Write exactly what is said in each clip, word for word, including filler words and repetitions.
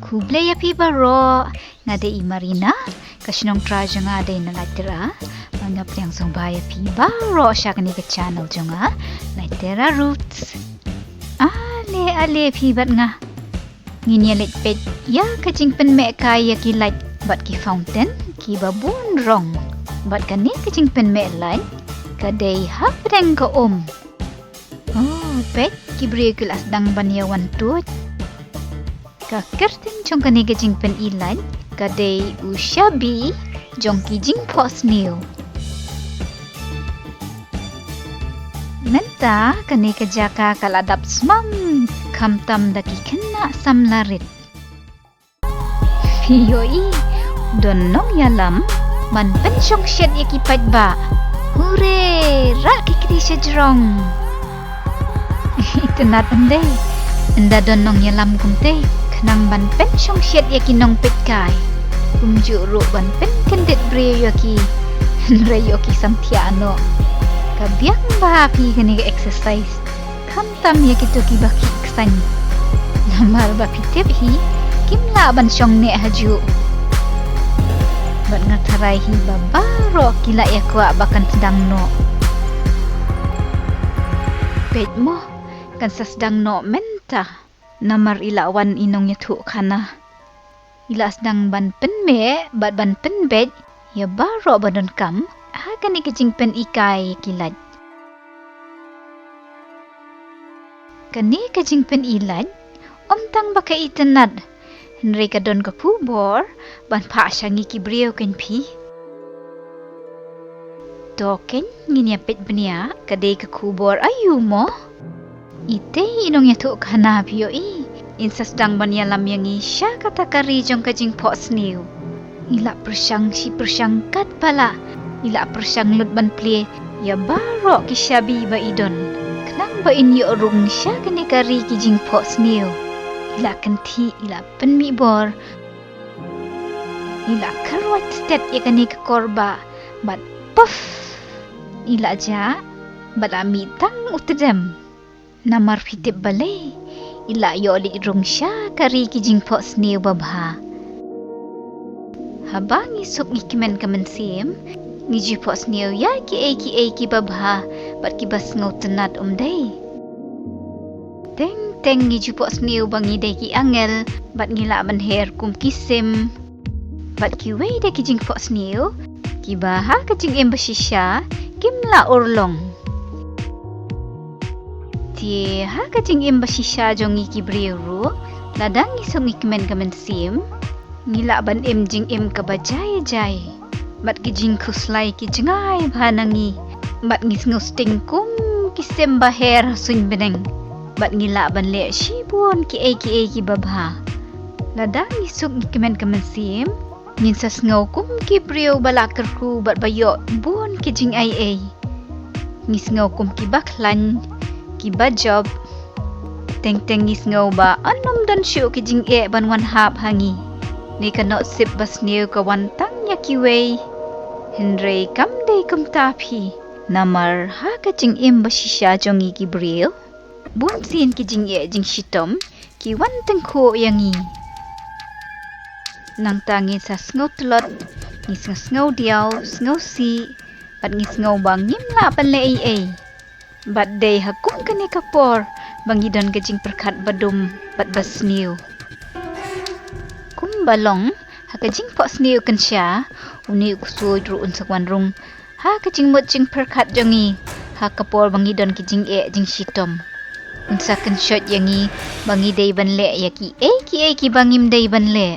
Khublei ïa phi baroh, nga dei i Marina, ka shnong trai jong nga dei na Laitera. Nga pdiang sngewbha ïa phi baroh sha kane ka channel jong nga, Laitera Roots. Ale ale phi bad nga ngin ïa leit peit ïa ka jingpynmeh kai ïa ki light bad ki fountain kiba bun rong. Bad kane ka jingpynmeh light ka dei hapdeng ka um. Oh, peit ki briew ki la sdang ban ïa wan tuid. Ka kyrteng jong kane ka jingpyni light ka dei u shabi jong ki jingphohsniew. Mynta kane ka jaka ka la dap smam khamtam da ki khynnah samla rit. Phi ïohi, don nongïalam ban pynshong shet ïa ki paidbah. Hure, rah ki kti sha jrong. Itynnad ym dei, ynda don nongïalam kumtei, khnang ban pynshong shet ïa ki nongpeitkai. Kumjuh ruh ban pynkyndit briew ïa ki. Hynrei ïoh ki samthiah noh. Ka biang bha phi kane ka exercise. Khamtam ïa kito kiba khih ksaiñ. Namar ba phi tip hi, kim lah ban shong neh hajuh. Bad nga tharai hi ba baroh ki la ïa kwah ba kan sdang noh. Peit mo, kan sa sdang noh mynta. Namar i la wan i nongïathuh khana. I la sdang ban pynmeh bad ban pynbeit ïa baroh ba donkam ha kane ka jingpyni kai ki light. Kane ka jingpyni light ym tang ba ka itynnad, hynrei ka don ka khubor ban phah sha ngi ki briew kein phi. To kein ngin ïa peit bniah ka dei ka khubor aïu mo. Itei i nongïathuh khana, phi ïohi, in sa sdang ban ïalam ïa ngi sha kata ka ri jong ka jingphohsniew. I la pyrshang shi pyrshang katba lah, i la pyrshang lut ban plie ïa baroh ki shabi ba i don, khnang ba in ïoh rung sha kane ka ri ki jingphohsniew. I la kynthih, i la pynmih bor, i la kyrwat stet ïa kane ka korbah bad puff, i la jah bad la mih tang u tdem. Namar phi tip balei, i la ïoh leit rung sha ka ri ki jingphohsniew babha. Haba ngi suk ngi kmen ka mynsiem, ngi ju phohsniew ïa kiei kiei kiba bha bad kiba sngewtynnad, ym dei? Teng teng ngi ju phohsniew ba ngi dei ki angel bad ngi lah ban her kum ki sim. Bad kiwei de ki jingphohsniew kiba ha ka jingim ba shisha kim lah urlong. Te ha ka jingim ba shisha jong ngi ki briew ruh, lada ngi suk ngi kmen ka mynsiem, ngi lah ban im jingim kaba jai jai. Bad ki jingkhuslai ki jngai bha na ngi. Bad ngi sngew sting kum ki sim ba her ha suiñ bneng. Bad ngi lah ban leh shibun kiei kiei kiba bha. Lada ngi suk ngi kmen ka mynsiem, ngin sa sngew kum ki briew ba la kyrkhu bad ba ïoh bun ki jingaiei. Ngi sngew kum kiba khlaiñ, kiba jop. Teng teng ngi sngew ba ym don shuh ki jingeh ban wan hap ha ngi. Ne ka nohsip ba sniew ka wan tang ïa kiwei. Hynrei kam dei kumta phi. Namar ha ka jingim ba shisha jong ngi ki briew, bun sien ki jingeh jingshitom ki wan tyngkhuh ïa ngi. Nangta ngin sa sngew tlot, ngi sngew, sngew diaw, sngew sih, bad ngi sngew ba ngim lah ban leh ei ei. Bad dei ha kum kane ka por ba ngi don ka jingpyrkhat ba dum bad ba sniew. Kumba long ha ka jingphohsniew kynsha, une u ksuid ruh un sa wan rung ha ka jingmut jingpyrkhat jong ngi ha ka por ba ngi don ki jingeh jingshitom. Un sa kynshoit ïa ngi ba ngi dei ban leh ïa kiei kiei kiba ngim dei ban leh.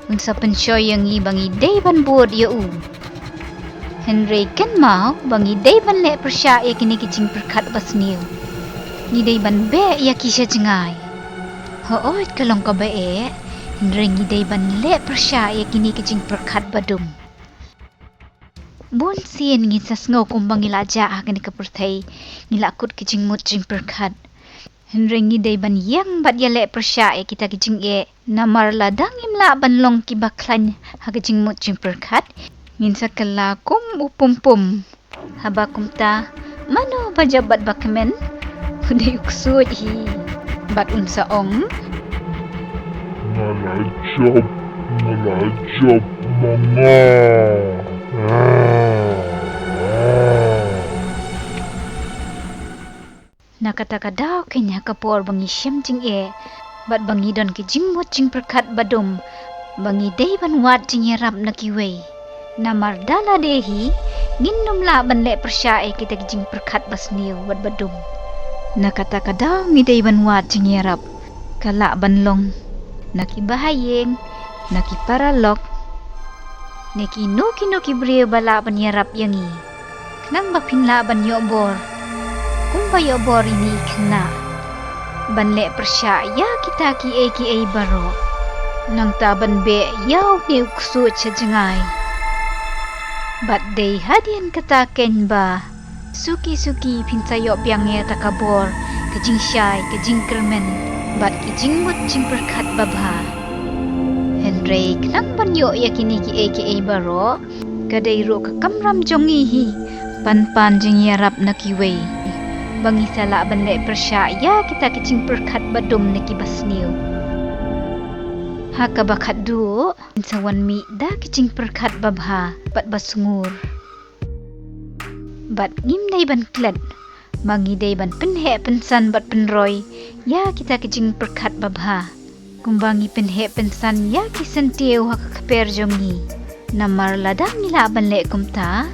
Un sa pynshoi ïa ngi ba ngi dei ban bud ïa u. Hynrei kynmaw ba ngi dei ban leh pyrshah ïa kine ki jingpyrkhat ba sniew. Ngi dei ban beh ïa ki sha jngai. Hooid, ka long kaba eh, hynrei ngi dei ban leh pyrshah ïa kine ki jingpyrkhat ba dum. Bun sien ngin sa sngew kumba ngi la jah ha kane ka pyrthei, ngi la kut ki jingmut jingpyrkhat. Hynrei ngi dei ban ïeng bad ïaleh pyrshah ïa kita ki jingeh, namar lada ngim lah ban long kiba khlaiñ ha ka jingmut jingpyrkhat, ngin sa kylla kum u pumpum. Haba kumta, mano ba jop bad ba kmen? U dei u ksuid hi. Bad un sa ong, Nga la jop, nga la jop ma nga. Na kata ka daw keiñ ha ka por ba ngi shem jingeh bad ba ngi don ki jingmut jingpyrkhat ba dum ba ngi dei ban wad jingïarap na kiwei. Namar da lade hi ngin ym lah ban leh pyrshah ïa kita ki jingpyrkhat ba sniew bad ba dum. Na kata ka daw ngi dei ban wad jingïarap, ka lah ban long na ki bahaïing, na ki paralok, ne kino kino ki briew ba lah ban ïarap ïa ngi. Khnang ba phin lah ban ïoh bor kumba ïoh bor ïa i khynnah, ban leh pyrshah ïa kita kiei kiei baroh. Nangta ban beh ïa une u ksuid sha jngai. Bad dei hadien kata keiñ ba suki suki phin sa ïoh biang ïa kata ka bor, ka jingshai, ka jingkyrmen bad ki jingmut jingpyrkhat babha. Hynrei khnang ban ïoh ïa kine kiei kiei baroh, ka dei ruh ka kamram jong ngi hi ban pan jingïarap na kiwei, ba ngi sa lah ban leh pyrshah ïa kita ki jingpyrkhat ba dum ne ki ba sniew. Ha kaba khatduh, ngin sa wan mih da ki jingpyrkhat babha bad ba sngur. Bad ngim dei ban klet ba ngi dei ban pynheh pynsan bad pynroi ïa kita ki jingpyrkhat babha, kumba ngi pynheh pynsan ïa ki syntiew ha ka kper jong ngi. Namar lada ngi lah ban leh kumta,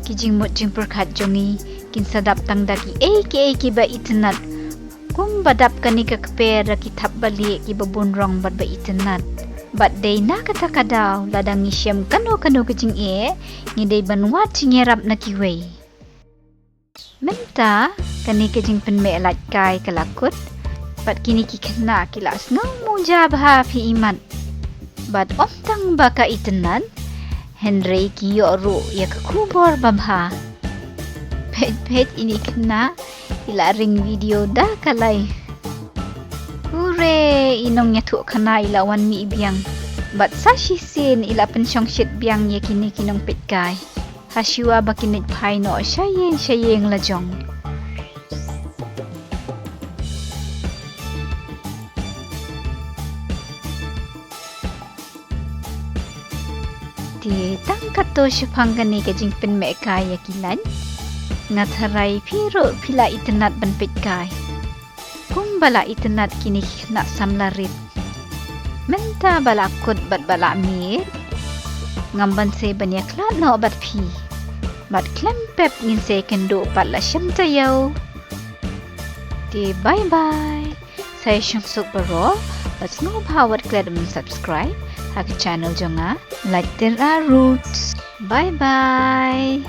ki jingmut jingpyrkhat jong ngi kin sa dap tang da kiei kiei kiba itynnad, kumba dap kane ka kper da ki thap balieh kiba bun rong bad ba itynnad. Bad dei na kata ka daw, lada ngi shem kano kano ka jingeh, ngi dei ban wad jingïarap na kiwei. Mynta kane ka jingpynmeh lait kai ka la kut, bad kine ki khynnah ki la sngew muja bha phi imat. Bad ym tang ba ka itynnad, hynrei ki ïoh ruh ïa ka khubor babha. Peit peit, ine i khynnah i la ring video da ka live. Hure, i nongïathuhkhana i la wan mih biang. Bad sa shisien i la pynshongshit biang ïa kine ki nongpeitkai, hashuwa ba kin leit phai noh sha ïing sha ïing la jong. Te tang katto shaphang kane ka jingpynmeh kai ïa ki lait, nga tharai phi ruh phi la itynnad ban peitkai. Kumba la itynnad kine ki khynnah samla rit. Mynta ba la kut bad ba la miet, ngam banse ban ïakhlad noh bad phi. Bad khlem pep ngin sa ïakynduh pat la shem taïew. Te bye bye. Sa ïashongsuk baroh, bad sngewbha wat klet ban subscribe ha ka channel jong nga, Laityndra Roots. Bye bye.